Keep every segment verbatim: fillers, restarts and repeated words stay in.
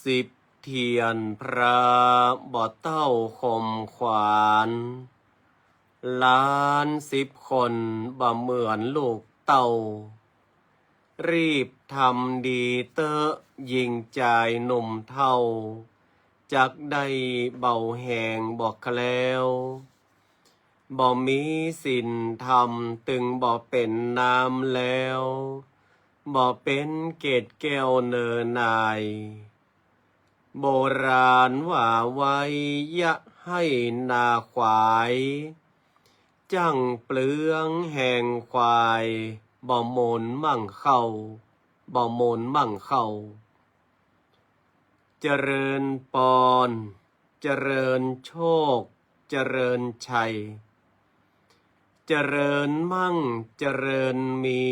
สิบเตียนพระบ่เต้าคมขวัญ หลานสิบคนบ่เหมือนลูกเต้า รีบทำดีเต๊อะ ยิ่งจายหนุ่มเฒ่า จักได้เบาแฮงบ่แคล้ว บ่มีศีลธรรมตึงบ่เป๋นน้ำแล้ว บ่เป๋นเกศแก้วเนอนาย โบราณว่าไว้ อย่าหื้อนาขวาย จั้งเปลืองแฮงควาย บ่โมนมั่งเข้า บ่โมนมั่งเข้า เจริญปอน เจริญโชค เจริญชัย เจริญมั่ง เจริญมี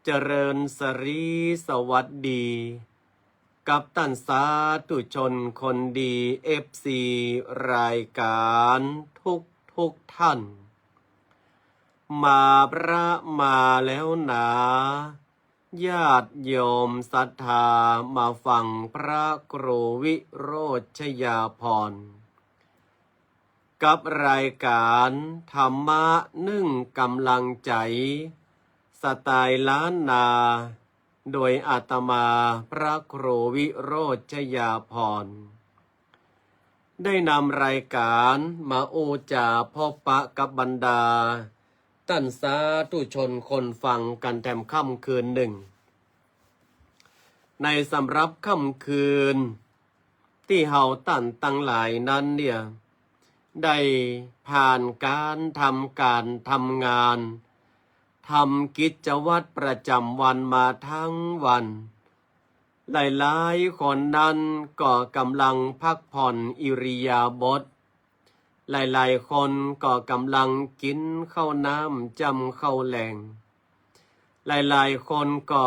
เจริญสรีสวัสดี กับต้านสาธุชนคนดี เอฟซี รายก๋านทุกทุกท่าน มาพระมาแล้วหนา ญาติโยมศรัทธามาฟังพระครูวิโรจน์ชยาภรณ์ กับรายก๋านธรรมะนึ่งก๋ำลังใจ๋ สไตล์ล้านนา โดยอาตมาพระครูวิโรจน์ชยาภรณ์ ได้นำรายก๋านมาอู้จ๋าพบปะกับบรรดาต้านสาธุชนคนฟังกั๋นแถมค่ำคืนนึ่ง ในสำหรับค่ำคืนตี้เฮาต้านตังหลายนั้นเนี่ย ได้ผ่านก๋านทำก๋านทำงาน ทำกิจวัตรประจ๋ำวันมาทั้งวัน หลายๆ คนนั้นก็ก๋ำลังพักผ่อนอิริยาบถ หลายๆ คนก็ก๋ำลังกิ๋นข้าวน้ำจ๋ำข้าวแลง หลายๆ คนก็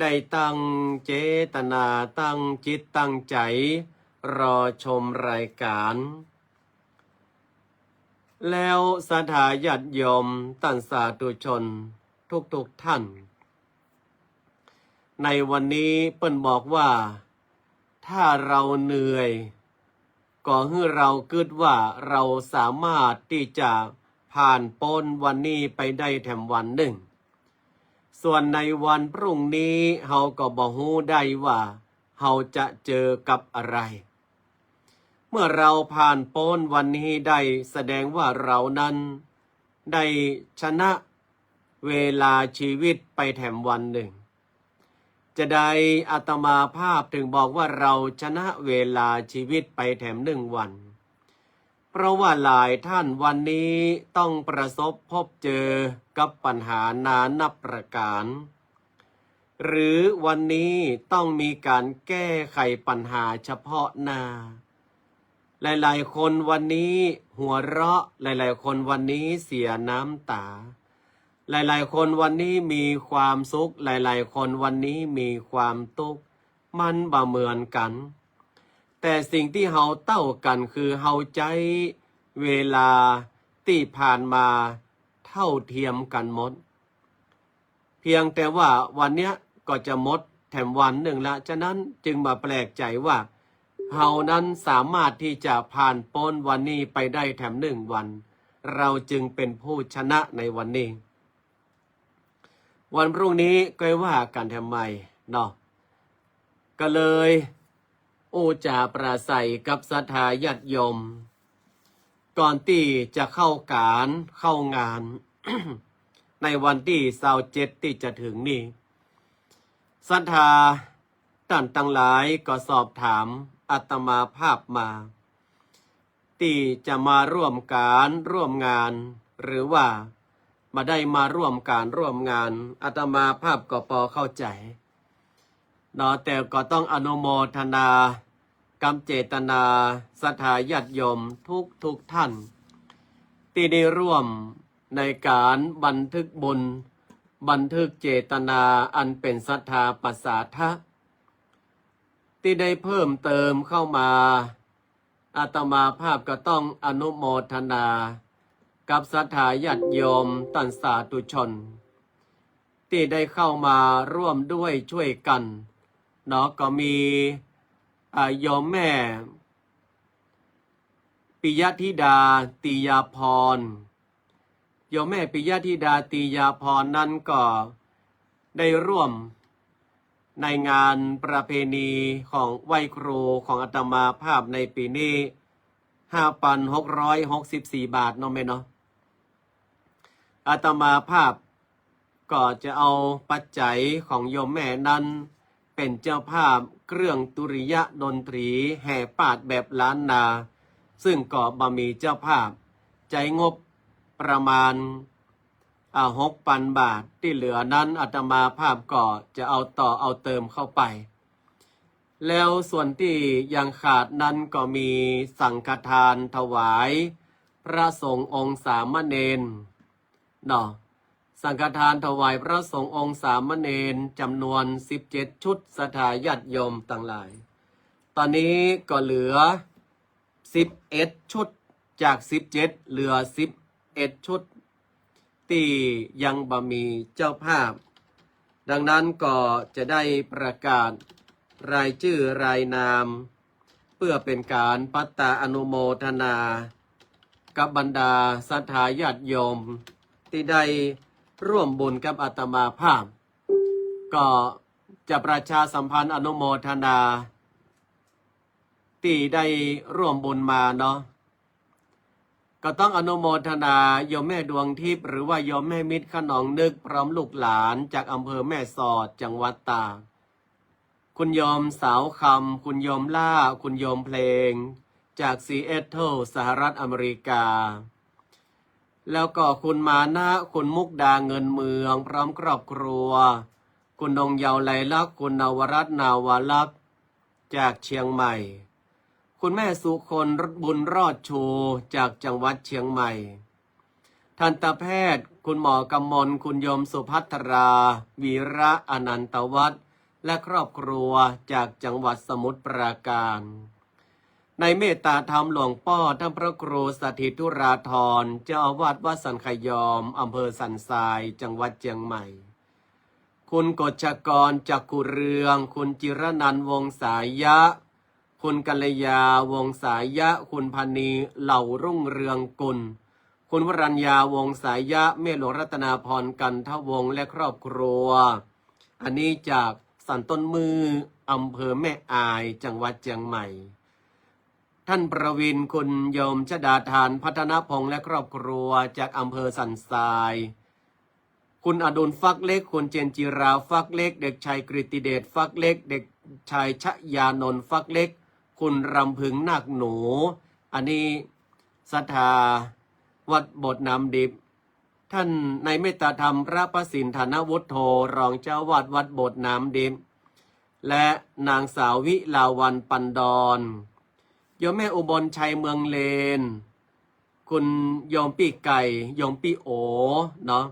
ได้ตั้งเจตนา ตั้งจิตตั้งใจ๋ รอชมรายก๋าน แล้วศรัทธาญาติโยมต้านสาธุชนทุกๆ ท่าน ในวันนี้เปิ้นบอกว่า ถ้าเฮาเหนื่อย ก็หื้อเฮากึ๊ดว่าเฮาสามารถตี้จะผ่านป๊นวันนี้ไปได้แถมวันนึ่ง ส่วนในวันพรุ่งนี้เฮาก็บ่ฮู้ได้ว่าเฮาจะเจอกับอะไร เมื่อเฮาผ่านป๊นวันนี้ได้ แสดงว่าเฮานั้นได้ชนะเวลาชีวิตไปแถมวันนึ่ง จะใดอาตมาภาพถึงบอกว่าเฮาชนะเวลาชีวิตไปแถมนึ่งวัน เพราะว่าหลายท่านวันนี้ต้องประสบพบเจอกับปัญหานานับประก๋าน หรือวันนี้ต้องมีก๋านแก้ไขปัญหาเฉพาะหน้า หลายๆ คนวันนี้หัวเราะ หลายๆ คนวันนี้เสียน้ำต๋า หลายๆ คนวันนี้มีความสุข หลายๆ คนวันนี้มีความตุ๊กข์ มันบ่เหมือนกั๋น แต่สิ่งตี้เฮาเต้ากั๋นคือเฮาใจ๊เวลาตี้ผ่านมาเท่าเทียมกั๋นหมด เพียงแต่ว่าวันเนี้ยก็จะหมดแถมวันนึ่งละ ฉะนั้นจึงบ่าแปลกใจ๋ว่าเฮานั้นสามารถตี้จะผ่านป๊นวันนี้ไปได้แถมนึ่งวัน เฮาจึงเป๋นผู้ชนะในวันนี้ วันพรุ่งนี้ก็ว่ากั๋นแถมใหม่เนาะ ก็เลยอู้จ๋าปราศรัยกับศรัทธาญาติโยม ก่อนตี้จะเข้าก๋านเข้างาน ในวันตี้ซาวเจ็ดตี้จะถึงนี้ ศรัทธาต้านตังหลายก็สอบถามอาตมาภาพมา ตี้จะมาร่วมก๋านร่วมงาน หรือว่าบ่ได้มาร่วมก๋านร่วมงาน อาตมาภาพก็ปอเข้าใจ๋เนาะ แต่ก็ต้องอนุโมทนากับเจตนาศรัทธาญาติโยมทุกๆ ท่าน ตี้ได้ร่วมในก๋านบันทึกบุญ บันทึกเจตนาอันเป๋นศรัทธาปัสสาทะ ตี้ได้เพิ่มเติมเข้ามา อาตมาภาพก็ต้องอนุโมทนากับศรัทธาญาติโยมต้านสาธุชน ตี้ได้เข้ามาร่วมด้วยช่วยกั๋น เนาะ ก็มี อ่า โยมแม่ ปิยธิดา ตียาพร โยมแม่ปิยธิดา ตียาพรนั้นก็ได้ร่วมในงานประเพณีของไหว้ครูของอาตมาภาพในปี๋นี้ ห้าปันหกร้อยหกสิบสี่บาทเนาะแม่เนาะ อาตมาภาพก็จะเอาปัจจัยของโยมแม่นั้นเป๋นเจ้าภาพเครื่องตุริยะดนตรีแห่ปาดแบบล้านนา ซึ่งก็บ่มีเจ้าภาพ ใจ๊งบประมาณ อ่า หกปันบาท ตี้เหลือนั้นอาตมาภาพก็จะเอาต่อเอาเติมเข้าไป แล้วส่วนตี้ยังขาดนั้นก็มีสังฆทานถวายพระสงฆ์องค์สามเณรเนาะ สังฆทานถวายพระสงฆ์องค์สามเณรจ๋ำนวนสิบเจ็ดชุด ศรัทธาญาติโยมตังหลาย ตอนนี้ก็เหลือสิบเอ็ดชุด จากสิบเจ็ดเหลือสิบเอ็ดชุด ตี้ยังบ่มีเจ้าภาพ ดังนั้นก็จะได้ประกาศรายจื้อรายนาม เปื้อเป๋นก๋านปัตตาอนุโมทนา กับบรรดาศรัทธาญาติโยมตี้ได้ร่วมบุญกับอาตมาภาพ ก็จะประชาสัมพันธ์อนุโมทนา ตี้ได้ร่วมบุญมาเนาะ ก็ต้องอนุโมทนาโยมแม่ดวงทิพย์ หรือว่าโยมแม่มิตร ขนองนึก พร้อมลูกหลานจากอำเภอแม่สอด จังหวัดตาก คุณโยมสาวคำ คุณโยมล่า คุณโยมเพลง จากซีแอตเทิล สหรัฐอเมริกา แล้วก็คุณมานะ คุณมุกดา เงินเมือง พร้อมครอบครัว คุณนงเยาว์ ไลลักษณ์ คุณนวรัตน์ นาวาลักษณ์ จากเชียงใหม่ คุณแม่สุคน บุญรอดชู จากจังหวัดเชียงใหม่ ทันตแพทย์ คุณหมอกำมล คุณโยมสุภัทรา วีระอนันตวัฒน์ และครอบครัว จากจังหวัดสมุทรปราการ ในเมตตาธรรมหลวงป้อ ท่านพระครูสถิตธุราธร เจ้าอาวาสวัดสันขยอม อำเภอสันทราย จังหวัดเชียงใหม่ คุณกฤษกร จักขุเรือง คุณจิรนันท์ วงศ์สายะ คุณกัลยา วงศ์สายะ คุณพานี เหล่ารุ่งเรืองกุล คุณวรัญญา วงศ์สายะ แม่หลวงรัตนาพร กันทวงศ์ และครอบครัว อันนี้จากสันต้นมือ อำเภอแม่อาย จังหวัดเชียงใหม่ ท่านประวิน คุณโยมชดาธาร พัฒนพงษ์ และครอบครัว จากอำเภอสันทราย คุณอดุล ฟักเล็ก คุณเจนจิรา ฟักเล็ก เด็กชายกฤติเดช ฟักเล็ก เด็กชายชยานนท์ ฟักเล็ก คุณรำพึง นาคหนู อันนี้ศรัทธาวัดโบสถ์น้ำดิบ ท่านนายเมตตาธรรม พระประสิทธิ์ ฐานวุฒโธ รองเจ้าอาวาสวัดโบสถ์น้ำดิบ และนางสาววิลาวัลย์ ปันดอน โยมแม่อุบลชัย เมืองเลน คุณโยมปี้ไก่ โยมปี้โอ เนาะ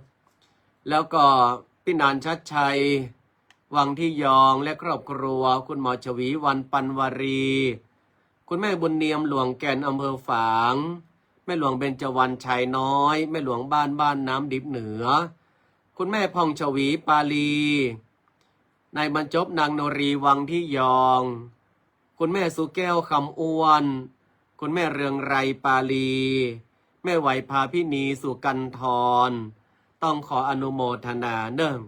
แล้วก็ปี้หนาน ชัดชัย วังทิยอง และครอบครัว คุณหมอฉวีวรรณ ปันวารี คุณแม่บุญเนียม หลวงแก่น อำเภอฝาง แม่หลวงเบญจวรรณ ชายน้อย แม่หลวงบ้าน บ้านน้ำดิบเหนือ คุณแม่ผ่องฉวี ปาลี นายบรรจบ นางโนรี วังทิยอง คุณแม่สุแก้ว คำอ้วน คุณแม่เรืองไร ปาลี แม่ไหว พาพินี สุกันทร ต้องขออนุโมทนาเนิ่อ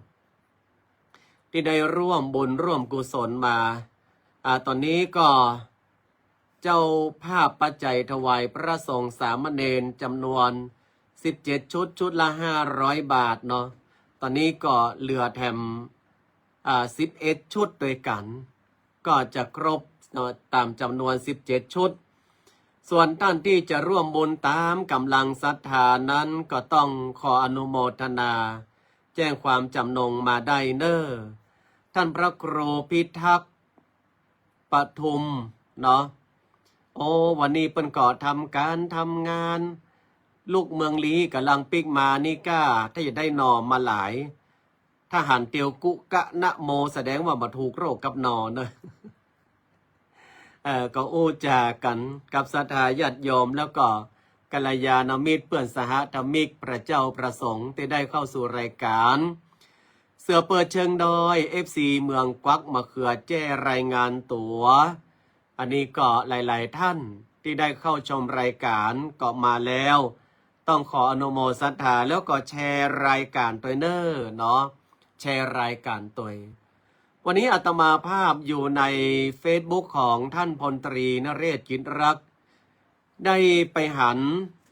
ตี้ได้ร่วมบุญร่วมกุศลมา อ่า ตอนนี้ก็เจ้าภาพปัจจัยถวายพระสงฆ์สามเณรจ๋ำนวนสิบเจ็ดชุด ชุดละห้าร้อยบาทเนาะ ตอนนี้ก็เหลือแถม อ่า สิบเอ็ดชุดตวยกั๋น ก็จะครบเนาะ ต๋ามจ๋ำนวนสิบเจ็ดชุด ส่วนต้านตี้จะร่วมบุญต๋ามก๋ำลังศรัทธานั้นก็ต้องขออนุโมทนา แจ้งความจ๋ำนงมาได้เน่อ ต้านพระครูพิทักษ์ ปทุม เนาะ โอ้ วันนี้เปิ้นก็ทำก๋านทำงาน ลูกเมืองลี้ก่ำลังปิ๊กมานี่ก้า ถ้าอยากได้หน่อมาหลาย ถ้าหันเตียวกุกะนะโม แสดงว่าบ่ถูกโรคกับหน่อเน่อ เอ่อ ก็อู้จ๋ากั๋นกับศรัทธาญาติโยม แล้วก็กัลยาณมิตร เปื้อนสหธรรมิก พระเจ้าพระสงฆ์ตี้ได้เข้าสู่รายก๋าน ส ตั๋วเปิดเชิงดอย เอฟซี เมืองกวักมะเขือแจ้รายงานตั๋ว อันนี้ก็หลายๆ ท่านตี้ได้เข้าชมรายก๋านก็มาแล้ว ต้องขออนุโมทนาแล้วก็แชร์รายก๋านตวยเน่อเนาะ แชร์รายก๋านตวย วันนี้อาตมาภาพอยู่ในเฟซบุ๊กของท่านพลตรีนเรศ จิตรักษ์ ได้ไปหัน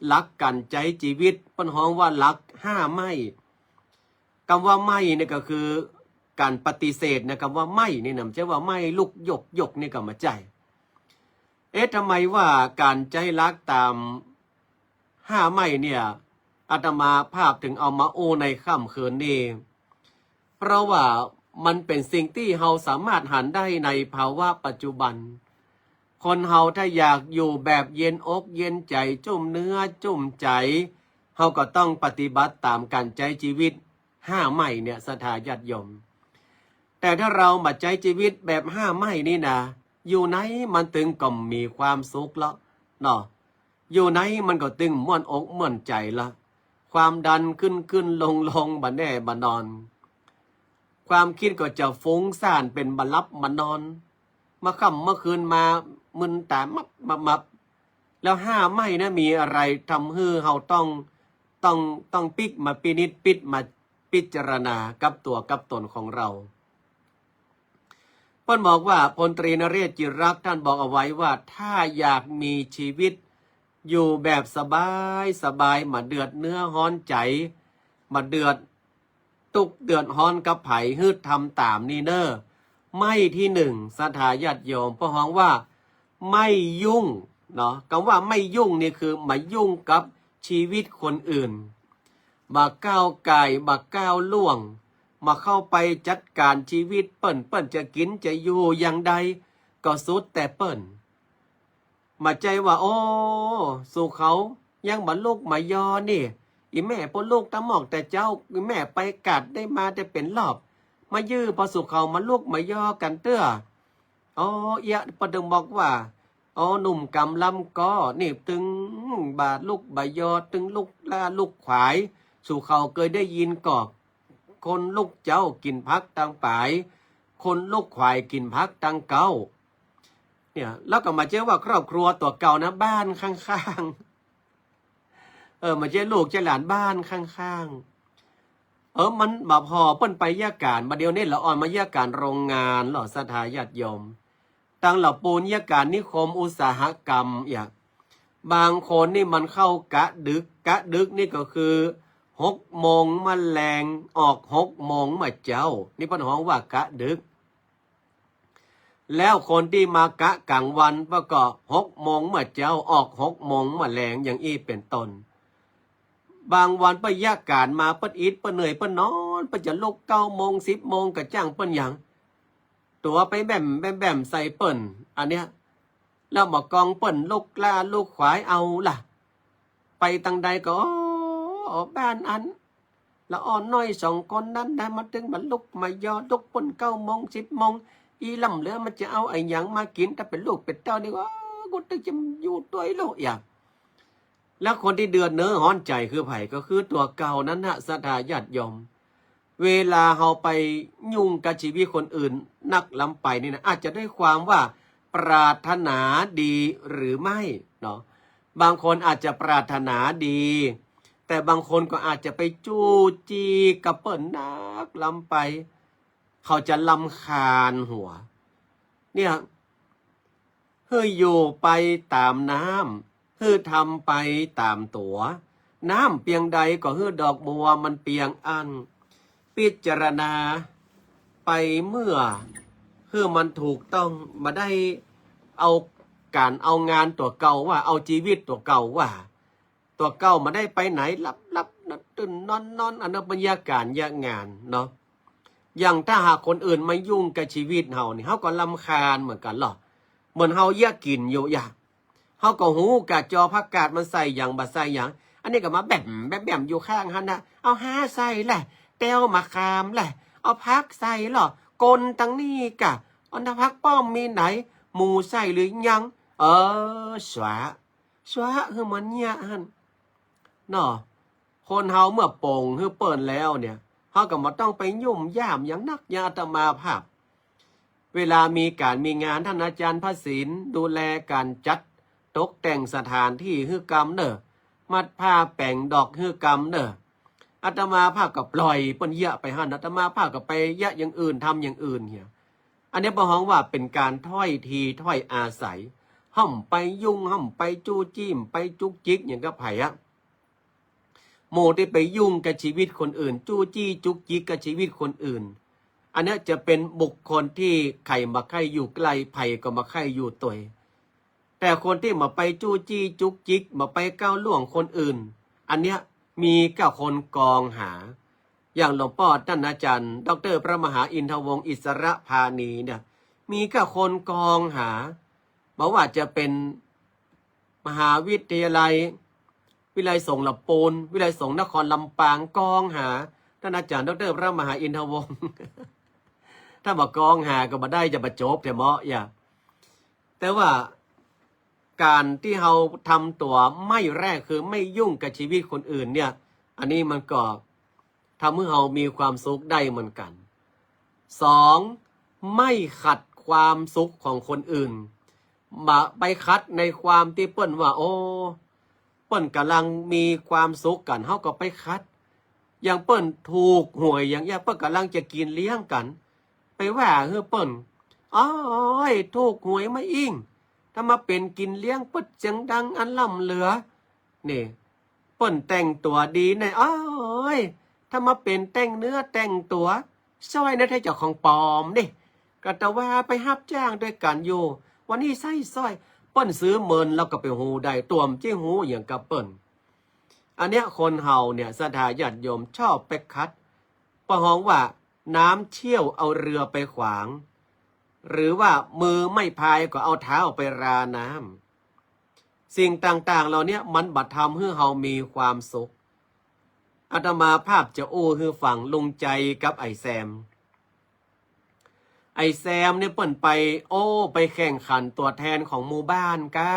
หลักก๋านใจ๊จีวิต เปิ้นฮ้องว่าหลักห้าไม่ กำว่าไม่นี่ก็คือก๋านปฏิเสธนะ กำว่าไม่นี่นะ บ่ใจ้ว่าไม่ลุกยกยกนี่ก็บ่ใจ้ เอ๊ะ ทำไมว่าก๋านใจ๊หลักต๋ามห้าไม่เนี่ย อาตมาภาพถึงเอามาอู้ในค่ำคืนนี้ เพราะว่ามันเป๋นสิ่งตี้เฮาสามารถหันได้ในภาวะปัจจุบัน คนเฮาถ้าอยากอยู่แบบเย็นอกเย็นใจ๋ จุ่มเนื้อจุ่มใจ๋ เฮาก็ต้องปฏิบัติต๋ามก๋านใจ๊จีวิตห้าไม่เนี่ย ศรัทธาญาติโยม แต่ถ้าเฮาบ่ใจ๊จีวิตแบบห้าไม่นี่นะ อยู่ไหนมันตึงก็บ่มีความสุขละเนาะ อยู่ไหนมันก็ตึงม่วนอกม่วนใจ๋ละ ความดันขึ้นขึ้นลงลงบ่แน่บ่นอน ความกึ๊ดก็จะฟุ้งซ่านเป๋นบ่หลับบ่นอน เมื่อค่ำเมื่อคืนมามึนต๋ามับมับมับ แล้วห้าไม่นะ มีอะไรทำหื้อเฮาต้อง ต้อง ต้องปิ๊กมาพินิจ ปิ๊กมาพิจารณากับตั๋วกับต๋นของเฮา เปิ้นบอกว่า พลตรีนเรศ จิตรักษ์ ท่านบอกเอาไว้ว่า ถ้าอยากมีจีวิตอยู่แบบสบายสบาย บ่เดือดเนื้อฮ้อนใจ๋ บ่เดือดตุ๊กข์เดือดฮ้อนกับใผ หื้อทำต๋ามนี่เน่อ ไม่ตี้นึ่ง ศรัทธาญาติโยม เปิ้นฮ้องว่า ไม่ยุ่งเนาะ กำว่าไม่ยุ่งนี่คือบ่ายุ่งกับจีวิตคนอื่น บ่าก้าวก่าย บ่าก้าวล่วง บ่าเข้าไปจัดก๋านจีวิตเปิ้น เปิ้นจะกิ๋นจะอยู่อย่างใดก็สุดแต่เปิ้น บ่าใจ้ว่า โอ้ สูเขายังบ่าลุกบ่ายอนี่ อี่แม่ป้อลุกตะหมอกแต่เจ๊า อี่แม่ไปกาดได้มาแต่เป๋นรอบ มายื้อป้อสูเขาบ่าลุกบ่ายอกั๋นเตื้อ อ๋อ เอี้ย เปิ้นตึงบอกว่า อ๋อ หนุ่มกำลำก้อนี่ตึงบ่าลุกบ่ายอ ตึงลุกล้าลุกขวาย สูเขาเกยได้ยินก่อ คนลุกเจ๊ากิ๋นผักตังป๋าย คนลุกขวายกิ๋นผักตังเก๊า เนี่ย แล้วก็บ่าใจ้ว่าครอบครัวตั๋วเก่านะ บ้านข้างๆ เออ บ่าใจ้ลูกใจ้หลาน บ้านข้างๆ เออ มันบ่าผ่อเปิ้นไปเยียะก๋าน บ่าเดี่ยวนี้ละอ่อนมาเยียะก๋านโรงงานลอ ศรัทธาญาติโยม ตังเหล่าปูนเยียะก๋านนิคมอุตสาหกรรม อย่าง บางคนนี่มันเข้ากะดึก กะดึกนี่ก็คือหกโมงเมื่อแลง ออกหกโมงเมื่อเจ๊า นี่เปิ้นฮ้องว่ากะดึก แล้วคนตี้มากะก๋างวันเปิ้นก็หกโมงเมื่อเจ๊า ออกหกโมงเมื่อแลง อย่างอี้เป๋นต้น บางวันเปิ้นเยียะก๋านมา เปิ้นอิด เปิ้นเหนื่อย เปิ้นนอน เปิ้นจะลุกเก้าโมง สิบโมง ก็จ้างเปิ้นหยัง ตั๋วไปแบ่มแบ่มแบ่มใส่เปิ้น อันเนี้ย แล้วบ่ากองเปิ้นลุกล้าลุกขวายเอาล่ะ ไปตังใดก็ อ๋อ บ้านอัน ละอ่อนน้อยสองคนนั้นนะ มันตึงบ่าลุกบ่ายอ ลุกเปิ้นเก้าโมง สิบโมง อี่ล่ำเหลือมันจะเอาอะหยังมากิ๋น ถ้าเป๋นลูกเป๋นเต้านี่ก็ กูตึงจะอยู่ตวยลูกอย่าง แล้วคนตี้เดือดเนื้อฮ้อนใจ๋คือใผ ก็คือตั๋วเก่านั้นนะ ศรัทธาญาติโยม เวลาเฮาไปยุ่งกับจีวิตคนอื่นนักล้ำไปนี่นะ อาจจะด้วยความว่าปรารถนาดีหรือไม่เนาะ บางคนอาจจะปรารถนาดี แต่บางคนก็อาจจะไปจู้จี้กับเปิ้นนักล้ำไป เขาจะรำคาญหัว เนี่ย หื้ออยู่ไปต๋ามน้ำ หื้อทำไปต๋ามตั๋ว น้ำเปียงใดก็หื้อดอกบัวมันเปียงอั้น พิจารณาไปเมื่อหื้อมันถูกต้อง บ่ได้เอาก๋านเอางานตั๋วเก่าว่า เอาจีวิตตั๋วเก่าว่า ตั๋วเก่าบ่ได้ไปไหน หลับๆ นอนๆ ตื่นนอนๆ อันนั้นเปิ้นเยียะก๋านเยียะงานเนาะ อย่างถ้าหากคนอื่นมายุ่งกับจีวิตเฮานี่ เฮาก็รำคาญเหมือนกั๋นลอ เหมือนเฮาเยียะกิ๋นอยู่อย่าง เฮาก็ฮู้กะจอผักกาดมันใส่หยังบ่ใส่หยัง อันนี้ก็มาแบ่มแบ่มแบ่มอยู่ข้างหั้นนะ เอาฮาใส่แหละ แต้วมะขามแหละ เอาผักใส่ลอ ก๋นตังนี้กะ เอาน้ำผักป้อมมีไหน หมูใส่หรือยัง เออ สวะ สวะหื้อมันเยียะหั้นเนาะ คนเฮาเมื่อป๋งหื้อเปิ้นแล้วเนี่ย เฮาก็บ่ต้องไปยุ่มย่ามหยังนัก อย่างอาตมาภาพ เวลามีก๋านมีงาน ต้านอาจ๋ารย์พระศิลป์ดูแลก๋านจัดตกแต่งสถานตี้หื้อกำเน่อ มัดผ้าแป๋งดอกหื้อกำเน่อ อาตมาภาพก็ปล่อยเปิ้นเยียะไปหั้น อาตมาภาพก็ไปเยียะอย่างอื่น ทำอย่างอื่นเหีย อันนี้บ่ฮ้องว่าเป๋นก๋านถ้อยทีถ้อยอาศัย ห้ามไปยุ่ง ห้ามไปจู้จี้ ไปจุกจิกหยังกับใผอะ หมู่ตี้ไปยุ่งกับชีวิตคนอื่น จู้จี้จุกจิกกับชีวิตคนอื่น อันเนี้ยจะเป๋นบุคคลตี้ใผบ่ใค่อยู่ใก้ ใผก็บ่ใค่อยู่ตวย แต่คนตี้บ่ไปจู้จี้จุกจิก บ่ไปก้าวล่วงคนอื่น อันเนี้ยมีก้าคนกองหา อย่างหลวงป้อต้านอาจ๋ารย์ ด็อกเตอร์ พระมหาอินทวงศ์ อิสรภานีเนี่ย มีก้าคนกองหา บ่ว่าจะเป๋นมหาวิทยาลัย วิทยาลัยสงฆ์ละปูน วิทยาลัยสงฆ์นครลำปาง กองหา ต้านอาจ๋ารย์ ด็อกเตอร์ พระมหาอินทวงศ์ ถ้าบ่กองหาก็บ่ได้ จะบ่จบแท้เมาะ อย่า แต่ว่าก๋านตี้เฮาทำตั๋วไม่แรกคือไม่ยุ่งกับชีวิตคนอื่นเนี่ย อันนี้มันก็ทำหื้อเฮามีความสุขได้เหมือนกั๋น สอง ไม่ขัดความสุขของคนอื่น บ่ไปขัดในความตี้เปิ้นว่า โอ้ เปิ้นก่ำลังมีความสุขกั๋น เฮาก็ไปขัด อย่างเปิ้นถูกหวยอย่างเนี้ย เปิ้นก่ำลังจะกิ๋นเลี้ยงกั๋น ไปว่าหื้อเปิ้น โอ๊ย ถูกหวยมาอิ้ง ถ้ามาเป๋นกิ๋นเลี้ยงเปิ้นเสียงดังอันล้ำเหลือ นี่ เปิ้นแต่งตั๋วดีแน่ โอ๊ย ถ้ามาเป๋นแต่งเนื้อแต่งตั๋ว ซ้อยนะ แท้เจ้าของปลอมนี่ ก็แต่ว่าไปฮับจ้างตวยกั๋นอยู่ วันนี้ใส่ซ้อย เปิ้นซื้อเมินแล้วก็ไปฮู้ได้ ตั๋วมันจะฮู้หยังกับเปิ้น อันเนี้ยคนเฮาเนี่ย ศรัทธาญาติโยมชอบไปขัด บ่ฮ้องว่าน้ำเชี่ยวเอาเรือไปขวาง หรือว่ามือไม่พายก็เอาเท้าไปราน้ำ สิ่งต่างๆ เหล่าเนี้ยมันบ่ทำหื้อเฮามีความสุข อาตมาภาพจะอู้หื้อฟัง ลุงใจ๋กับไอ้แซม ไอ้แซมเนี่ยเปิ้นไป โอ้ ไปแข่งขันตั๋วแทนของหมู่บ้านก้า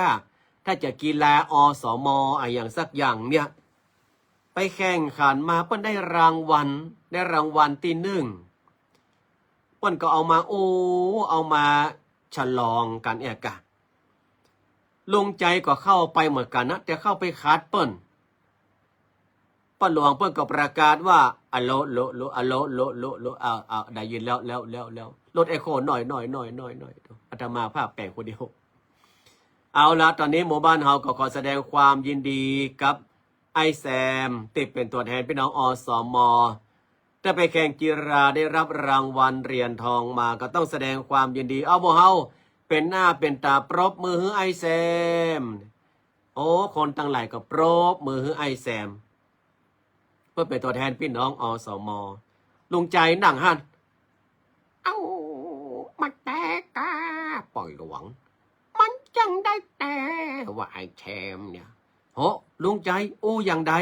ถ้าจะกีฬา อสม อะหยังสักอย่างเนี่ย ไปแข่งขันมาเปิ้นได้รางวัล ได้รางวัลตี้นึ่ง เปิ้นก็เอามา โอ้ เอามาฉลองกั๋นเอกะ ลุงใจ๋ก็เข้าไปเหมือนกั๋นนะ แต่เข้าไปขัดเปิ้น ป้าหลวงเปิ้นก็ประกาศว่า อะโล โล โล อะโล โล โล โล เอา เอา ได้ยินแล้ว แล้ว แล้ว แล้ว ลดเอโคหน่อย หน่อย หน่อย หน่อย หน่อย อาตมาภาพแป๋งคนเดียว เอาละ ต๋อนนี้หมู่บ้านเฮาก็ขอแสดงความยินดีกับไอ้แซม ตี้เป๋นตั๋วแทนปี้น้อง อสม ได้ไปแข่งกีฬา ได้รับรางวัลเหรียญทองมา ก็ต้องแสดงความยินดี เอาหมู่เฮาเป๋นหน้าเป๋นต๋าปรบมือหื้อไอ้แซม โอ้ คนตังหลายก็ปรบมือหื้อไอ้แซม เปิ้นเป๋นตั๋วแทนปี้น้อง อสม ลุงใจ๋นั่งหั้น เอ้า มาแต๊ก้า ป้าหลวง มันจั้งได้แต๊ว่าไอ้แซมเนี่ย โห ลุงใจ๋ อู้อย่างใด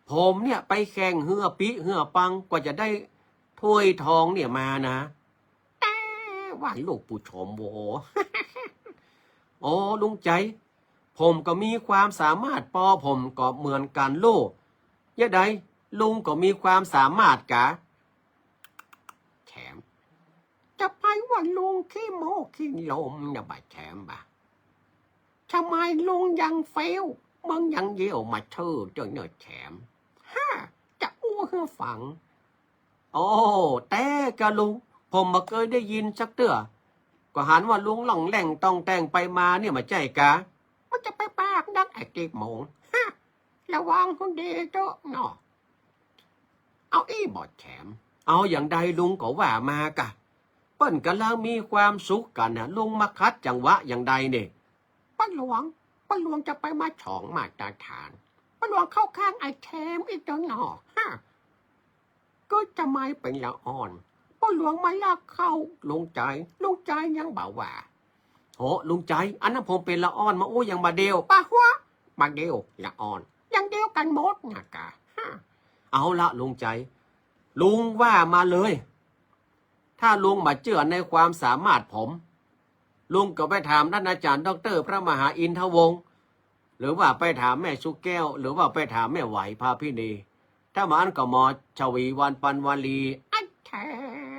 ผมเนี่ยไปแข่งเฮือปิ๊เฮือปัง กว่าจะได้ถ้วยทองเนี่ยมานะ แต๊ว่าลูกผู้ชมโว้ โอ้ ลุงใจ๋ ผมก็มีความสามารถ ป้อผมก็เหมือนกั๋นลูก ยะใด ลุงก็มีความสามารถกา แซม จะไปว่าลุงขี้โม้ขี้ลมนะบ่าแซมบ่า ทำไมลุงยังเฟล มึงยังเยี่ยวมาเชิดเจ้าเน่อแซม ฮะ จะอู้หื้อฟัง โอ้ แต๊กาลุง ผมบ่เกยได้ยินสักเตื้อ ก็หันว่าลุงล่องแล่งต่องแต่งไปมาเนี่ย บ่ใจ้กา มันจะไปปากนักไอ้จิ๊กโหมง ฮะ ระวังหื้อดีเต๊อะเนาะ เอาอี้บ่าแซม เอาอย่างใดลุงก็ว่ามากะ เปิ้นก่ำลังมีความสุขกั๋นนะ ลุงมาขัดจังหวะอย่างใดเนี่ย ป้าหลวง ป้าหลวงจะไปมาสองมาตรฐาน ป้าหลวงเข้าข้างไอ้แซมอีกเต๊อะเนาะ ฮะ ก็จะไม่เป๋นละอ่อน ป้าหลวงมาลากเข้าลุงใจ๋ ลุงใจ๋ยังบ่าว่า โห ลุงใจ๋ อันนั้นผมเป๋นละอ่อนมาอู้อย่างบ่าเดี่ยว ป้าหัว บ่าเดี่ยว ละอ่อน อย่างเดียวกั๋นหมดนะกา ฮะ เอาละลุงใจ๋ ลุงว่ามาเลย ถ้าลุงบ่าเจื้อในความสามารถผม ลุงก็ไปถามต้านอาจ๋ารย์ด็อกเตอร์พระมหาอินทวงศ์ หรือว่าไปถามแม่ชุแก้ว หรือว่าไปถามแม่ไหวพาพินี ถ้าบ่อั้นก็หมอฉวีวรรณ ปัณณวลี ไอ้แถ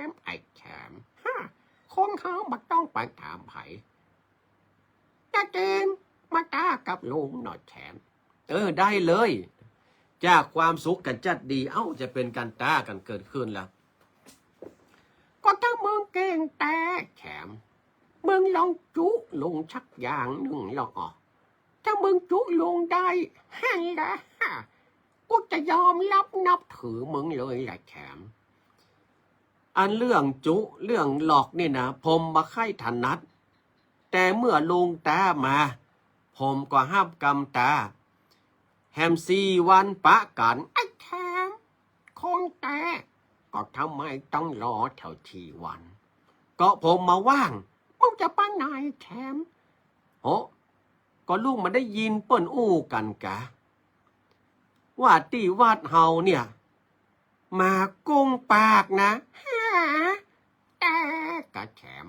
ม ไอ้แถม ฮะ คนเฮาบ่ต้องไปถามใผ จะเจนมาต๊ากับลุงหน่อยแถม เออ ได้เลย จากความสุขกันจัดดี เอ้า จะเป๋นการต๊ากันเกิดขึ้นละ ก็ถ้ามึงเก่งแต๊แถม มึงลองจุลุงสักอย่างนึ่งลองอ่อ ถ้ามึงจุลุงได้ หั้นละ กูจะยอมรับนับถือมึงเลยละแถม อันเรื่องจุเรื่องหลอกนี่นะ ผมบ่ใค่ถนัด แต่เมื่อลุงต๊ามา ผมก็ฮับกำต๊า แหมสี่วันปะกั๋น ไอ้แถม คงแต๊ ก็ทำไมต้องรอเท่าสี่วัน ก็ผมบ่ว่าง มึงจะไปไหนแถม โห ก็ลุงบ่ได้ยินเปิ้นอู้กั๋นกา ว่าตี้วัดเฮาเนี่ย หมาโก้งปากนะ ฮะ แต๊กาแถม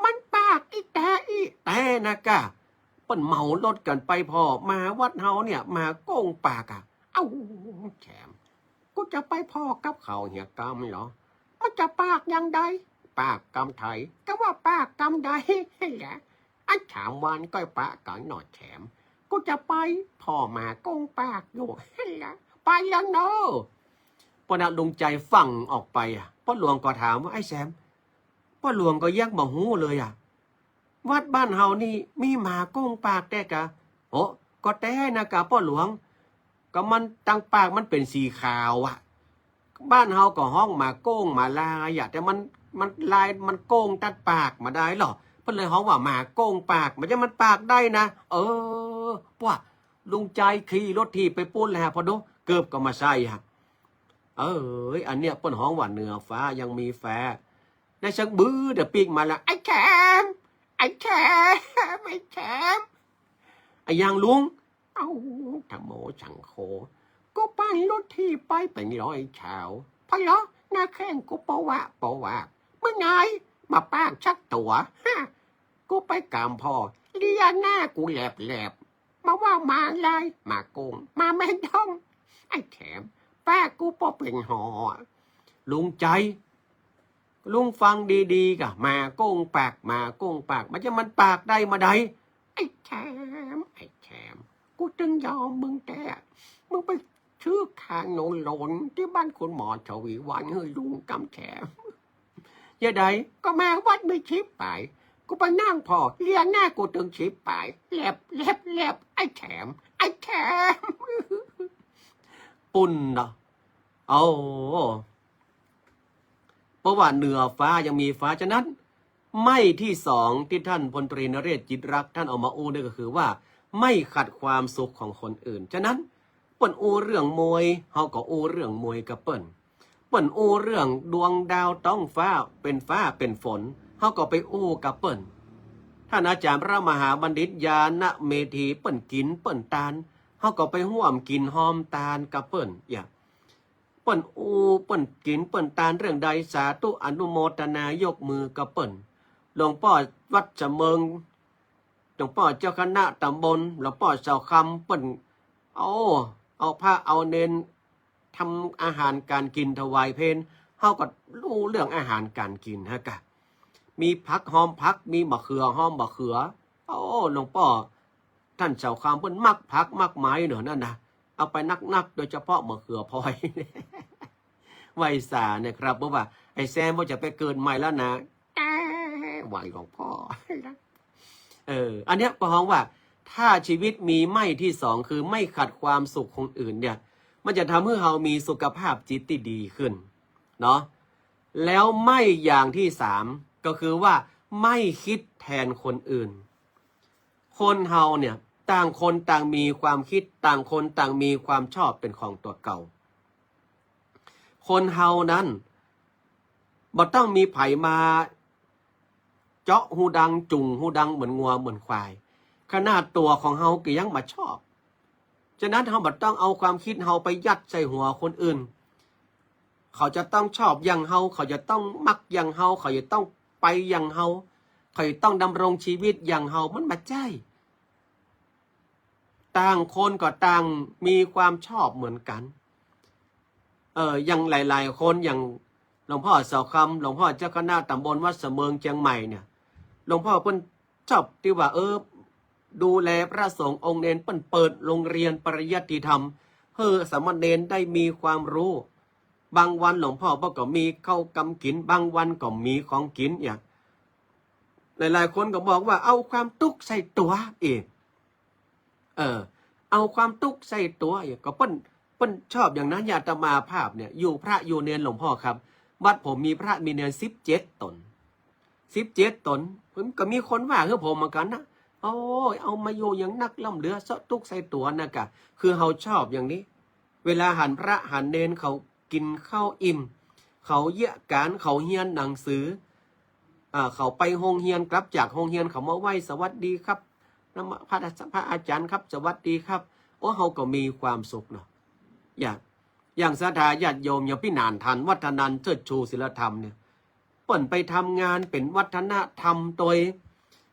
มันปากอี้แต๊อี้แต๊นะกา เปิ้นเหมารถกั๋นไปผ่อ หมาวัดเฮาเนี่ย หมาโก้งปากอะ เอ้า แถม กูจะไปผ่อกับเขาเหียกำเหรอ มันจะปากอย่างใด ปากกำไถ ก็ว่าปากกำใดแหละ อันสามวันก็ปะกั๋นหน่อยแถม กูจะไปผ่อหมาโก้งปากอยู่แหละ ไปแล้วเนอะ ป้อนะลุงใจ๋ฟั่งออกไปอะ ป้อหลวงก็ถามว่า ไอ้แถม ป้อหลวงก็ยังบ่ฮู้เลยอะ วัดบ้านเฮานี่มีหมาโก้งปากแต๊กา โห ก็แต๊นะกาป้อหลวง ก็มันตังปากมันเป๋นสีขาวอะ บ้านเฮาก็ฮ้องหมาโก้งหมาลายอะ แต่มัน มันลายมันโก้งตัดปากบ่ได้หรอ เปิ้นเลยฮ้องว่าหมาโก้งปาก บ่ใจ้มันปากได้นะ เออ ป้อลุงใจ๋ขี่รถถีบไปปู๊นแหละ พอดูเกิบก็บ่ใส่อะ เอ้ย อันเนี้ยเปิ้นฮ้องว่าเหนือฟ้ายังมีแฟ ได้สักบื้อเดี๋ยวปิ๊กมาละ ไอ้แถม ไอ้แถม ไอ้แถม อะหยังลุง เอ้า ธรรมโมสังโฆ กูปั่นรถถีบไปเป๋นร้อยเช้า พะเลาะหน้าแข้งกูปะวะปะวะ เมื่อไหร่มาปากสักตั๋ว ฮะ กูไปกำผ่อ เลียหน้ากูแหลบๆ มาว่าหมาลาย หมาโก้ง หมาแม่ด้อง ไอ้แถม ปากกูป้อเป๋นหอ ลุงใจ๋ ลุงฟังดีๆ กา หมาโก้งปาก หมาโก้งปาก บ่ใจ้มันปากได้บ่ได้ ไอ้แถม ไอ้แถม กูตึงยอมมึงแต๊ มึงไปซื้อขนมหล่นตี้บ้านคุณหมอฉวีวรรณหื้อลุงกำแถม ยะใด ก็หมาวัดมีสิบป๋าย กูไปนั่งผ่อ เลียหน้ากูตึงสิบป๋าย แหลบ แหลบ แหลบ ไอ้แถม ไอ้แถม ปุ้นเนาะ เอา เพราะว่าเหนือฟ้ายังมีฟ้า ฉะนั้น ไม้ที่สองตี้ท่านพลตรีนเรศ จิตรักษ์ ท่านเอามาอู้นี่ก็คือว่า ไม่ขัดความสุขของคนอื่น ฉะนั้น เปิ้นอู้เรื่องมวย เฮาก็อู้เรื่องมวยกับเปิ้น เปิ้นอู้เรื่องดวงดาวต๊องฟ้า เป๋นฟ้าเป๋นฝน เฮาก็ไปอู้กับเปิ้น ท่านอาจ๋ารย์พระมหาบัณฑิต ญาณเมธี เปิ้นกิ๋นเปิ้นตาน เฮาก็ไปฮ่วมกิ๋นฮ่วมตานกับเปิ้น อย่า เปิ้นอู้ เปิ้นกิ๋นเปิ้นตานเรื่องใด สาธุอนุโมทนายกมือกับเปิ้น หลวงป้อวัดสะเมิง หลวงป้อเจ้าคณะตำบล หลวงป้อเสาคำ เปิ้น เอา เอาพระเอาเณรทำอาหารก๋านกิ๋นถวายเพล เฮาก็อู้เรื่องอาหารก๋านกิ๋นฮะกะ มีผักฮอมผัก มีมะเขือฮอมมะเขือ โอ้ หลวงป้อ ท่านเสาคำเปิ้นมักผักมักไม้เนาะนั่นนะ เอาไปนักๆ โดยเฉพาะมะเขือพลอย ไหว้สานะครับ เพราะว่าไอ้แซมว่าจะไปเกิดใหม่แล้วนะ แกไหว้หลวงป้อ เออ อันเนี้ยก็ฮ้องว่า ถ้าชีวิตมีไม้ที่สอง คือไม่ขัดความสุขคนอื่นเนี่ย มันจะทำให้เฮามีสุขภาพจิตที่ดีขึ้น เนาะ แล้วไม้อย่างที่สาม ก็คือว่าไม่คิดแทนคนอื่น คนเฮาเนี่ย ต่างคนต่างมีความคิด ต่างคนต่างมีความชอบเป๋นของตั๋วเก่า คนเฮานั้น บ่ต้องมีใผมาเจาะฮูดัง จุ่งฮูดังเหมือนงัวเหมือนควาย ขนาดตั๋วของเฮาก็ยังบ่ชอบ ฉะนั้นเฮาบ่ต้องเอาความคิดเฮาไปยัดใส่หัวคนอื่น เขาจะต้องชอบอย่างเฮา เขาจะต้องมักอย่างเฮา เขาจะต้องไปอย่างเฮา เขาจะต้องดำรงชีวิตอย่างเฮา มันบ่ใจ้ ต่างคนก็ต่างมีความชอบเหมือนกั๋น เอ่อ อย่างหลายๆ คน อย่างหลวงพ่อเสาคำ หลวงพ่อเจ้าคณะตำบลวัดเสมิงเจียงใหม่เนี่ย หลวงพ่อเปิ้นชอบตี้ว่า เออ ดูแลพระสงฆ์องค์เณร เปิ้นเปิดโรงเรียนปริยัติธรรม หื้อสามเณรได้มีความรู้ บางวันหลวงพ่อเปิ้นก็มีข้าวกำกิ๋น บางวันก็มีของกิ๋นอย่าง หลายๆ คนก็บอกว่าเอาความตุ๊กข์ใส่ตั๋วเอง เออ เอาความตุ๊กข์ใส่ตั๋วเอง ก็เปิ้น เปิ้นชอบอย่างนั้น อย่างอาตมาภาพเนี่ย อยู่พระอยู่เณรหลวงพ่อครับ วัดผมมีพระมีเณรสิบเจ็ดต๋น สิบเจ็ดต๋น ผมก็มีคนว่าหื้อผมเหมือนกั๋นนะ โอ้ย เอามาอยู่อย่างนัก ล้ำเหลือเซาะตุ๊กข์ใส่ตั๋วนะกะ คือเฮาชอบอย่างนี้ เวลาหันพระหันเณรเขากิ๋นข้าวอิ่ม เขาเยียะก๋าน เขาเฮียนหนังสือ อ่า เขาไปโฮงเฮียน กลับจากโฮงเฮียน เขามาไหว้ สวัสดีครับ นมัส พระ พระอาจารย์ครับ สวัสดีครับ โอ้ เฮาก็มีความสุขเนาะ อย่าง อย่างศรัทธาญาติโยม อย่างปี้หนานทัน วัฒนันท์ เชิดชูศิลธรรมเนี่ย เปิ้นไปทำงานเป๋นวัฒนธรรมตวย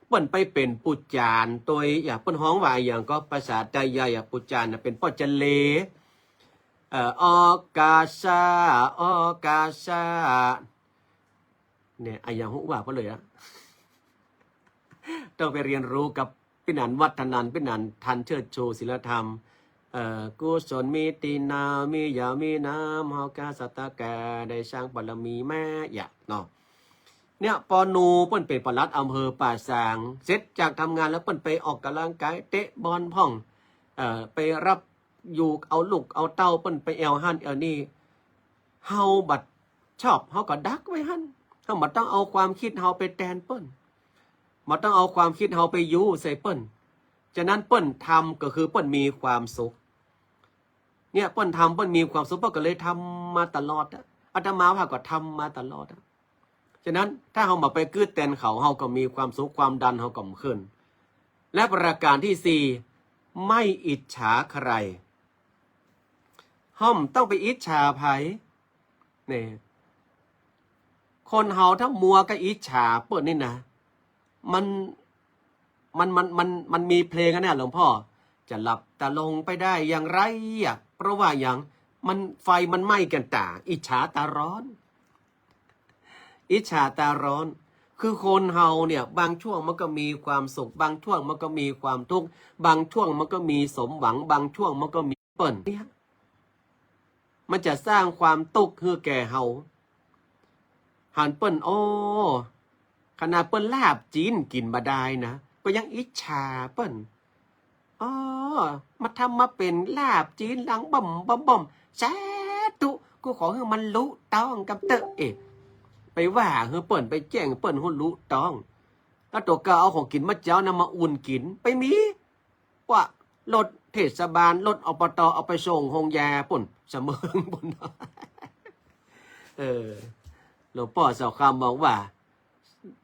เปิ้นไปเป๋นปู่จ๋ารย์ตวย อย่างเปิ้นฮ้องว่าอะหยังก็ ภาษาไตใหญ่อะ ปู่จ๋ารย์น่ะเป๋นป้อเจเล เอ่อ ออกาสา ออกาสา เนี่ย อะหยังฮู้ว่าไปเลยอะ ต้องไปเรียนรู้กับปี้หนานวัฒนันท์ ปี้หนานทัน เชิดชูศิลธรรม เอ่อ กุศลมีตี้นา มีหยามีนาม เฮากาสัตตะกา ได้สร้างบารมีมา อย่างเนาะ เนี่ย ปอหนูเปิ้นเป๋นปลัดอำเภอป่าซาง เสร็จจากทำงานแล้วเปิ้นไปออกกำลังกาย เตะบอลพ่อง เอ่อ ไปรับอยู่เอาลูกเอาเต้าเปิ้นไปแอ่วหั้นแอ่วนี่ เฮาบ่ชอบ เฮาก็ดักไว้หั้น เฮาบ่ต้องเอาความคิดเฮาไปแตนเปิ้น บ่ต้องเอาความคิดเฮาไปยู้ใส่เปิ้น ฉะนั้นเปิ้นทำก็คือเปิ้นมีความสุข เนี่ย เปิ้นทำเปิ้นมีความสุข เปิ้นก็เลยทำมาตลอดอะ อาตมาภาพก็ทำมาตลอดอะ ฉะนั้นถ้าเฮาบ่ไปกื๊ดแตนเขา เฮาก็มีความสุข ความดันเฮาก็บ่ขึ้น และประการตี้สี่ ไม่อิจฉาใคร เฮาบ่ต้องไปอิจฉาใผ เนี่ย คนเฮาถ้ามัวก็อิจฉาเปิ้นนี่นะ มัน มัน มัน มัน มันมีเพลงอะเนี่ยหลวงพ่อ จะหลับตาลงไปได้อย่างไรอะ เพราะว่าหยัง มัน ไฟมันไหม้แก่นต๋า อิจฉาต๋าร้อน อิจฉาต๋าร้อน คือคนเฮาเนี่ย บางช่วงมันก็มีความสุข บางช่วงมันก็มีความทุกข์ บางช่วงมันก็มีสมหวัง บางช่วงมันก็มี เปิ้นเนี่ย มันจะสร้างความตุ๊กข์หื้อแก่เฮา หันเปิ้น โอ้ ขนาดเปิ้นลาบจี๋นกิ๋นบ่ได้นะ ก็ยังอิจฉาเปิ้น อ๋อ มาทำมาเป๋นลาบจี๋นหลังบ่อมบ่อมบ่อม สาธุ กูขอหื้อมันลุต๊องกำเต๊อะ เอ๊ะ ไปว่าหื้อเปิ้น ไปแจ้งเปิ้นหื้อลุต๊อง แล้วตั๋วเก่าเอาของกิ๋นเมื่อเจ๊านั้นมาอุ่นกิ๋น ไปมี ว่า รถเทศบาล รถ อบต. เอาไปส่งโฮงยาปุ้น เสมิงปุ้น เออ หลวงป้อเสาคำบอกว่า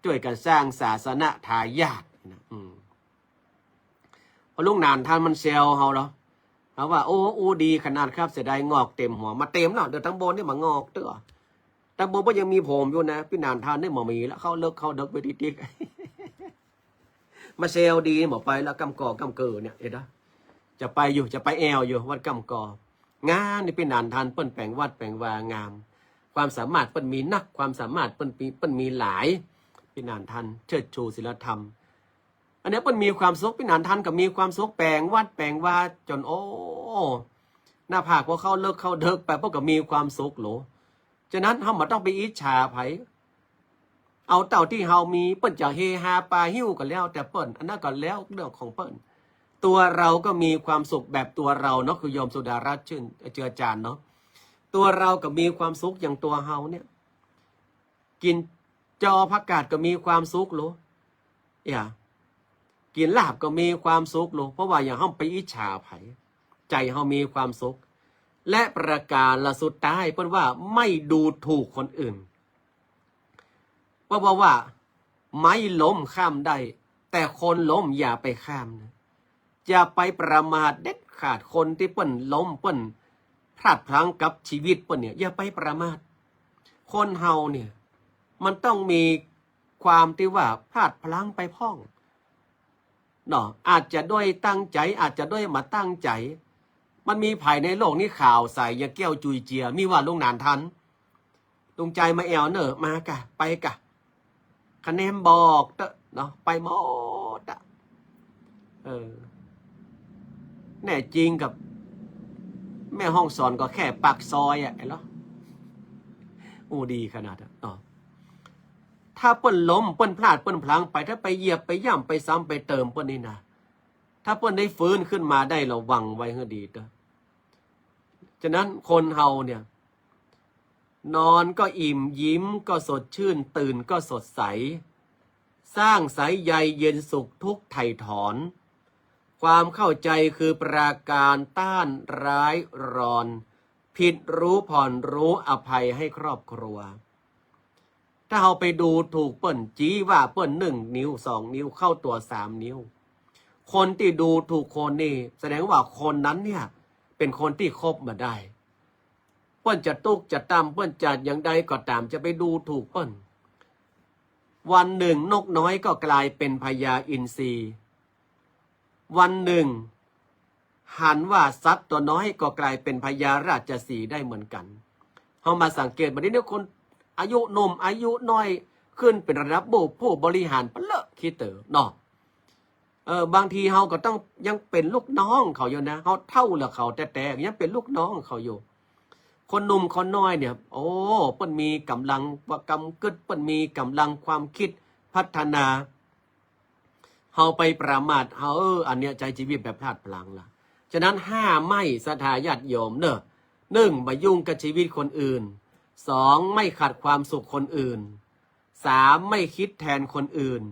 จ้วยกั๋นสร้างศาสนทายาทนะ อืม เพราะลุงหนานทันมันแซวเฮาเนาะ เฮาว่า โอ้ อู้ดีขนาดครับ เสียดายงอกเต็มหัว บ่เต็มแล้ว เดี๋ยวตังบนนี่บ่งอกเตื้อ ตังบนก็ยังมีผมอยู่นะ ปี้หนานทันนี่บ่มีแล้ว เข้าเลิกเข้าเดิกไปติ๊กๆ มาแซวดี บ่ไปแล้ว ก้ำก่อก้ำเกิอเนี่ย เห็นปะ จะไปอยู่ จะไปแอ่วอยู่ วัดก้ำก่อ งามนี่ ปี้หนานทันเปิ้นแป๋งวัดแป๋งวางาม ความสามารถเปิ้นมีนัก ความสามารถเปิ้นมี เปิ้นมีหลาย ปี้หนานทัน เชิดชูศิลธรรม อันเนี้ยเปิ้นมีความสุข ปี้หนานทันก็มีความสุข แป๋งวัดแป๋งวาจ๋น โอ้ หน้าผากพอเข้าเลิกเข้าเดิกไป เปิ้นก็มีความสุขโหล ฉะนั้นเฮาบ่ต้องไปอิจฉาใผ เอาเต้าตี้เฮามี เปิ้นจะเฮฮาปาหิ้วก็แล้วแต่เปิ้น อันนั้นก็แล้วเรื่องของเปิ้น ตั๋วเฮาก็มีความสุขแบบตั๋วเฮาเนาะ คือโยมสุดารัตน์ ชื่น เจือจานเนาะ ตั๋วเฮาก็มีความสุขอย่างตั๋วเฮาเนี่ย กิ๋นจอผักกาดก็มีความสุขโหล อย่า กิ๋นลาบก็มีความสุขโหล เพราะว่าหยัง เฮาบ่ไปอิจฉาใผ ใจ๋เฮามีความสุข และประก๋านสุดท้ายเปิ้นว่า ไม่ดูถูกคนอื่น เพราะว่า ไม้ล้มข้ามได้ แต่คนล้มอย่าไปข้ามนะ อย่าไปประมาทเด็ดขาด คนตี้เปิ้นล้ม เปิ้นพลาดพลั้งกับชีวิตเปิ้นเนี่ย อย่าไปประมาท คนเฮาเนี่ย มันต้องมีความตี้ว่าพลาดพลั้งไปพ่อง เนาะ อาจจะด้วยตั้งใจ๋ อาจจะด้วยบ่ตั้งใจ๋ มันมีใผในโลกนี้ขาวใสอย่างแก้วจุยเจีย มีว่าลุงหนานทัน ลุงใจ๋มาแอ่วเน่อ มากะ ไปกะ คะแนนบอกเต๊อะเนาะ ไปหมดอะ เออ แน่จริงกับแม่ฮ่องสอนก็แค่ปากซอยอะ ไอ้เหรอ อู้ ดีขนาดอะเนาะ ถ้าเปิ้นล้ม เปิ้นพลาด เปิ้นพลั้งไป ถ้าไปเหยียบ ไปย่ำ ไปซ้ำ ไปเติมเปิ้นนี่นะ ถ้าเปิ้นได้ฟื้นขึ้นมาได้ ระวังไว้หื้อดีเต๊อะ ฉะนั้นคนเฮาเนี่ย นอนก็อิ่ม ยิ้มก็สดชื่น ตื่นก็สดใส สร้างสายใยเย็นสุขทุกข์ไถ่ถอน ความเข้าใจคือปราการต้านร้ายรอน ผิดรู้ผ่อนรู้อภัยให้ครอบครัว ถ้าเฮาไปดูถูกเปิ้น จี้ว่าเปิ้นหนึ่งนิ้ว สองนิ้ว เข้าตั๋วสามนิ้ว คนตี้ดูถูกคนนี่ แสดงว่าคนนั้นเนี่ย เป๋นคนตี้คบบ่ได้ เปิ้นจะตุ๊กจะตำ เปิ้นจะอย่างใดก็ต๋าม จะไปดูถูกเปิ้น วันหนึ่งนกน้อยก็กลายเป๋นพญาอินทรี วันหนึ่งหันว่าสัตว์ตั๋วน้อยก็กลายเป๋นพญาราชสีห์ได้เหมือนกั๋น เฮามาสังเกตบ่าเดี๋ยวนี้คนอายุหนุ่มอายุน้อย ขึ้นเป๋นระดับผู้ ผู้บริหารไปเลอะขี้เต๋อเนาะ เออ บางทีเฮาก็ต้องยังเป๋นลูกน้องเขาอยู่นะ เฮาเฒ่าเหลือเขาแต๊ๆ ยังเป๋นลูกน้องเขาอยู่ คนหนุ่มคนน้อยเนี่ย โอ้ เปิ้นมีก๋ำลังกำกึ๊ด เปิ้นมีก๋ำลังความคิดพัฒนา เฮาไปประมาท เฮา เออ อันเนี้ยใจ๊จีวิตแบบพลาดพลั้งละ ฉะนั้นห้าไม่ศรัทธาญาติโยมเน่อ หนึ่ง บ่ายุ่งกับจีวิตคนอื่น สอง ไม่ขัดความสุขคนอื่น สาม ไม่คิดแทนคนอื่น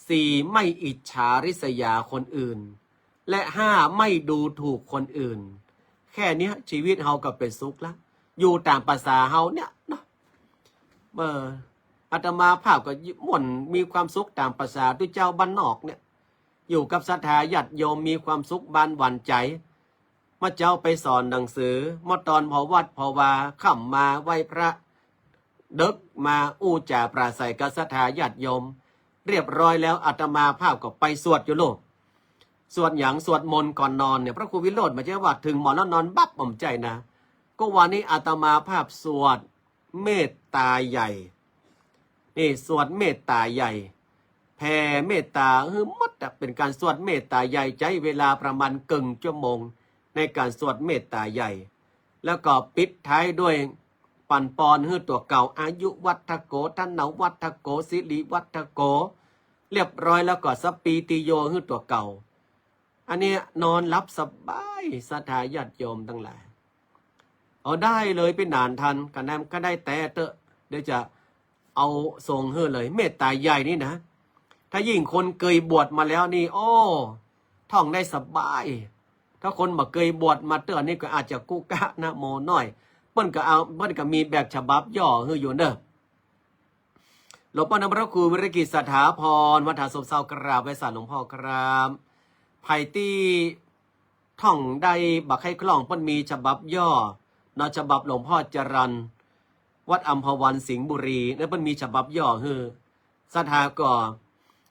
สี่ ไม่อิจฉาริษยาคนอื่น และห้า ไม่ดูถูกคนอื่น แค่เนี้ยจีวิตเฮาก็เป๋นสุขละ อยู่ต๋ามประสาเฮาเนี่ยเนาะ เออ อาตมาภาพก็ม่วนมีความสุขต๋ามประสาตุ๊เจ้าบ้านนอกเนี่ย อยู่กับศรัทธาญาติโยมมีความสุขบานหวั่นใจ๋ เมื่อเจ๊าไปสอนหนังสือ เมื่อตอนผ่อวัตรผ่อวา ค่ำมาไหว้พระ เดิ็กมาอู้จ๋าปราศรัยกับศรัทธาญาติโยม เรียบร้อยแล้วอาตมาภาพก็ไปสวดอยู่โลก สวดหยัง สวดมนต์ก่อนนอนเนี่ย พระครูวิโรจน์บ่าใจ้ว่าเถิงหมอนแล้วนอนบับ บ่ใจ้นะ ก็วันนี้อาตมาภาพสวดเมตตาใหญ่ นี่สวดเมตตาใหญ่ แผ่เมตตาหื้อหมดอะ เป๋นก๋านสวดเมตตาใหญ่ ใจ๊เวลาประมาณเกิ่งชั่วโมง ในก๋านสวดเมตตาใหญ่ แล้วก็ปิดท้ายด้วยปันปอนหื้อตั๋วเก่า อายุวัฒโก ธนวัฒโก สิริวัฒโก เรียบร้อยแล้วก็สัพพีติโยหื้อตั๋วเก่า อันเนี้ยนอนหลับสบาย ศรัทธาญาติโยมตังหลาย เอาได้เลยปี้หนานทัน กะแนมก็ได้แต่เต๊อะ เดี๋ยวจะเอาส่งหื้อเลย เมตตาใหญ่นี่นะ ถ้ายิ่งคนเกยบวชมาแล้วนี่ โอ้ ท่องได้สบาย ถ้าคนบ่เกยบวชมาเตื้อนี่ก็อาจจะกุกะนะโมน้อย เปิ้นก็เอา เปิ้นก็มีแบบฉบับย่อหื้ออยู่เน่อ หลวงป้อน้อมพระครูวิริกิตสถาพร วัดหาดซบเซา กราบไหว้สาหลวงป้อครับ ใผตี้ท่องได้บ่ใค่คล่อง เปิ้นมีฉบับย่อเนาะ ฉบับหลวงป้อจรัญ วัดอัมพวันสิงห์บุรี แล้วเปิ้นมีฉบับย่อหื้อ ศรัทธาก็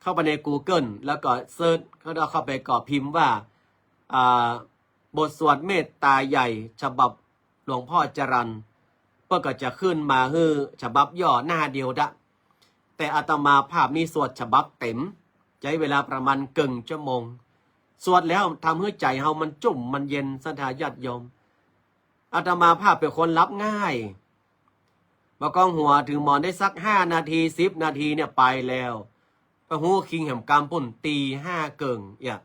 เข้าไปในกูเกิล แล้วก็เซิร์ช แล้วเข้าไปก็พิมพ์ว่า อ่า บทสวดเมตตาใหญ่ฉบับหลวงป้อจรัญ เปิ้นก็จะขึ้นมาหื้อฉบับย่อหน้าเดียวดะ แต่อาตมาภาพนี่สวดฉบับเต๋ม ใจ๊เวลาประมาณเกิ่งชั่วโมง สวดแล้วทำหื้อใจ๋เฮามันจุ่มมันเย็น ศรัทธาญาติโยม อาตมาภาพเป๋นคนหลับง่าย บ่าก้องหัวเถิงหมอนได้สักห้านาที สิบนาทีเนี่ยไปแล้ว ไปฮู้คิงแหมกำปุ้น ตีห้าเกิ่ง เอี้ย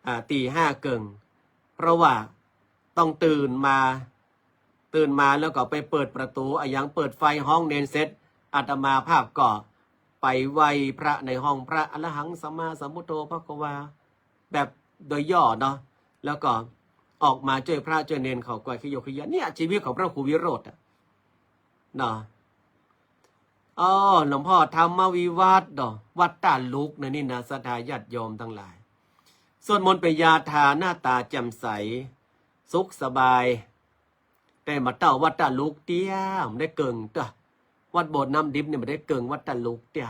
อ่า ตีห้าเกิ่ง เพราะว่าต้องตื่นมา ตื่นมาแล้วก็ไปเปิดประตู๋อะหยัง เปิดไฟฮ้องเณรเสร็จ อาตมาภาพก็ไปไหว้พระในห้องพระ อะระหังสัมมาสัมพุทโธภะคะวา แบบโดยย่อเนาะ แล้วก็ออกมาจ้วยพระจ้วยเณรเขากวาดขี้โยกขี้เยียะ เนี่ยจีวิตของพระครูวิโรจน์อะ เนาะ อ๋อ หลวงป้อธรรมวิวัฒน์เนาะ วัดต้าลุกนะนี่นะ ศรัทธาญาติโยมตังหลาย สวดมนต์เป๋นยาทา หน้าต๋าแจ่มใส สุขสบาย แต่บ่าเต้าวัดต้าลุกเตี้ย บ่ได้เกิ่งเต๊อะ วัดโบสถ์น้ำดิบเนี่ยบ่ได้เกิ่งวัดต้าลุกเตี้ย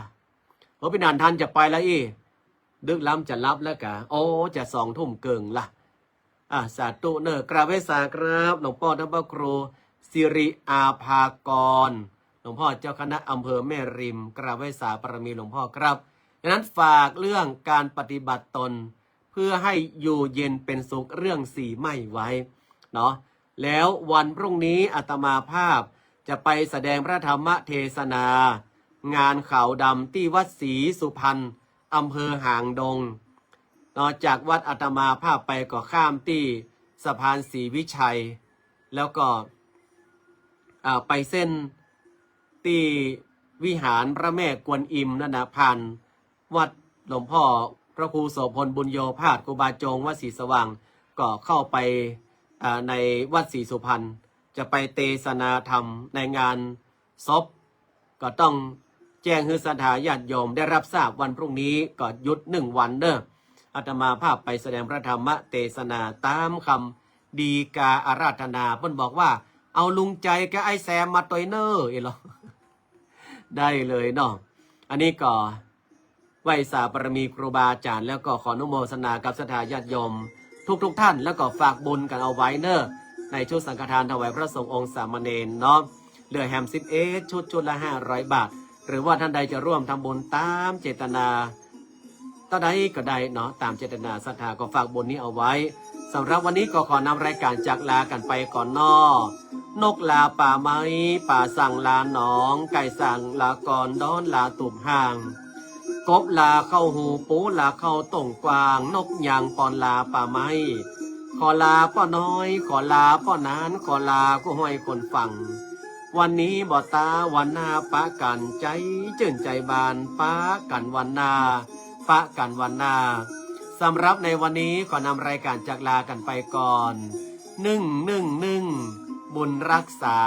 เออ ปี้หนานทันจะไปแล้วอี้ ดึกล้ำจะหลับแล้วกา โอ้ จะสองทุ่มเกิ่งละ อ่ะ สาธุเน่อ กราบไหว้สาครับ หลวงป้อต้านพระครูสิริอาภากร หลวงป้อเจ้าคณะอำเภอแม่ริม กราบไหว้สาบารมีหลวงป้อครับ ดังนั้นฝากเรื่องการปฏิบัติตน เพื่อให้อยู่เย็นเป็นสุขเรื่องสี่ไม่ไว้เนาะ แล้ววันพรุ่งนี้อาตมาภาพจะไปแสดงพระธรรมเทศนา งานขาวดำตี้วัดศรีสุพรรณ อำเภอหางดงเนาะ จากวัดอาตมาภาพไปก็ข้ามตี้สะพานศรีวิชัย แล้วก็ อ่า ไปเส้นตี้วิหารพระแม่กวนอิมนั่นนะ ผ่านวัดหลวงป้อพระครูโสภณบุญโยภาส ครูบาจงวัดศรีสว่าง ก็เข้าไป อ่า ในวัดศรีสุพรรณ จะไปเตสนาธรรมในงานศพ ก็ต้องแจ้งหื้อศรัทธาญาติโยมได้รับทราบ วันพรุ่งนี้ก็หยุดหนึ่งวันเน่อ อาตมาภาพไปแสดงพระธรรมเตสนาต๋ามกำดีกาอาราธนา เปิ้นบอกว่า เอาลุงใจ๋กับไอ้แซมมาตวยเน่อ เอ้ยเหรอ ได้เลยเนาะ อันนี้ก็ไหว้สาบารมีครูบาอาจ๋ารย์ แล้วก็ขออนุโมทนากับศรัทธาญาติโยมทุกๆ ท่าน แล้วก็ฝากบุญกั๋นเอาไว้เน่อ ในชุดสังฆทานถวายพระสงฆ์องค์สามเณรเนาะ เหลือแหมสิบเอ็ดชุด ชุดละห้าร้อยบาท หรือว่าท่านใดจะร่วมทำบุญต๋ามเจตนา เต้าใดก็ได้เนาะ ต๋ามเจตนาศรัทธา ก็ฝากบุญนี้เอาไว้ สำหรับวันนี้ก็ขอนำรายก๋านจากลากั๋นไปก่อนเนาะ นกลาป่าไม้ ป๋าสั่งลาหนอง ไก่สั่งลากร ด้อนลาตูบห้าง กบลาเข้าฮู ปูลาเข้าโต่งกว้าง นกยางปอนลาป่าไม้ ขอลาป้อน้อย ขอลาป้อหนาน ขอลากู้ห้วยคนฟัง วันนี้บ่ต๋า วันหน้าปะกั๋น ใจ๋จื้นใจ๋บาน ปะกั๋นวันหน้า ปะกั๋นวันหน้า สำหรับในวันนี้ขอนำรายก๋านจากลากั๋นไปก่อน นึ่ง นึ่ง นึ่ง บุญรักษา